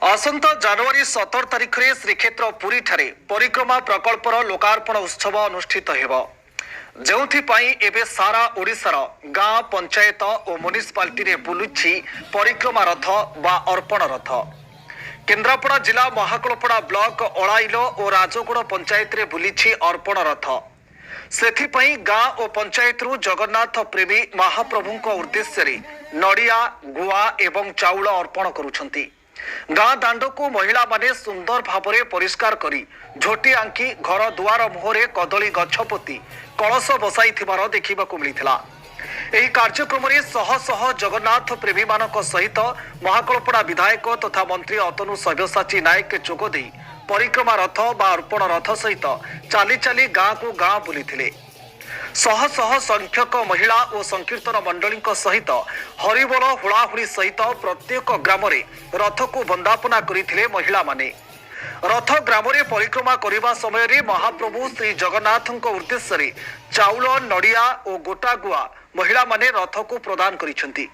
ଆସନ୍ତା ଜାନୁଆରୀ 17 ତାରିଖରେ ଶ୍ରୀକ୍ଷେତ୍ର ପୁରୀଠାରେ ପରିକ୍ରମା ପ୍ରକଳ୍ପର ଲୋକାର୍ପଣ ଉତ୍ସବ ଅନୁଷ୍ଠିତ ହେବ, ଯେଉଁଥିପାଇଁ ଏବେ ସାରା ଓଡ଼ିଶାର ଗାଁ, ପଞ୍ଚାୟତ ଓ ମ୍ୟୁନିସିପାଲିଟିରେ ବୁଲୁଛି ପରିକ୍ରମା ରଥ ବା ଅର୍ପଣ ରଥ। କେନ୍ଦ୍ରାପଡ଼ା ଜିଲ୍ଲା ମହାକଳପଡ଼ା ବ୍ଲକ ଅଳାଇଲ ଓ ରାଜଗୋଡ଼ ପଞ୍ଚାୟତରେ ବୁଲିଛି ଅର୍ପଣ ରଥ। ସେଥିପାଇଁ ଗାଁ ଓ ପଞ୍ଚାୟତରୁ ଜଗନ୍ନାଥ ପ୍ରେମୀ ମହାପ୍ରଭୁଙ୍କ ଉଦ୍ଦେଶ୍ୟରେ ନଡ଼ିଆ, ଗୁଆ ଏବଂ ଚାଉଳ ଅର୍ପଣ କରୁଛନ୍ତି। ଗାଁ ଦାଣ୍ଡକୁ ମହିଳାମାନେ ସୁନ୍ଦର ଭାବରେ ପରିଷ୍କାର କରି ଝୋଟି ଆଙ୍କି ଘର ଦୁଆର ମୁହଁରେ କଦଳୀ ଗଛ ପୋତି କଳସ ବସାଇଥିବାର ଦେଖିବାକୁ ମିଳିଥିଲା। ଏହି କାର୍ଯ୍ୟକ୍ରମରେ ଶହ ଶହ ଜଗନ୍ନାଥ ପ୍ରେମୀମାନଙ୍କ ସହିତ ମହାକଳପଡ଼ା ବିଧାୟକ ତଥା ମନ୍ତ୍ରୀ ଅତନୁ ସବ୍ୟସାଚୀ ନାୟକ ଯୋଗ ଦେଇ ପରିକ୍ରମା ରଥ ବା ଅର୍ପଣ ରଥ ସହିତ ଚାଲି ଚାଲି ଗାଁକୁ ଗାଁ ବୁଲିଥିଲେ। ଶହ ଶହ ସଂଖ୍ୟକ ମହିଳା ଓ ସଂକୀର୍ତ୍ତନ ମଣ୍ଡଳୀଙ୍କ ସହିତ ହରିବୋଲ, ହୁଳାହୁଳି ସହିତ ପ୍ରତ୍ୟେକ ଗ୍ରାମରେ ରଥକୁ ବନ୍ଦାପନା କରିଥିଲେ ମହିଳାମାନେ। ରଥ ଗ୍ରାମରେ ପରିକ୍ରମା କରିବା ସମୟରେ ମହାପ୍ରଭୁ ଶ୍ରୀ ଜଗନ୍ନାଥଙ୍କ ଉଦ୍ଦେଶ୍ୟରେ ଚାଉଳ, ନଡ଼ିଆ ଓ ଗୋଟା ଗୁଆ ମହିଳାମାନେ ରଥକୁ ପ୍ରଦାନ କରିଛନ୍ତି।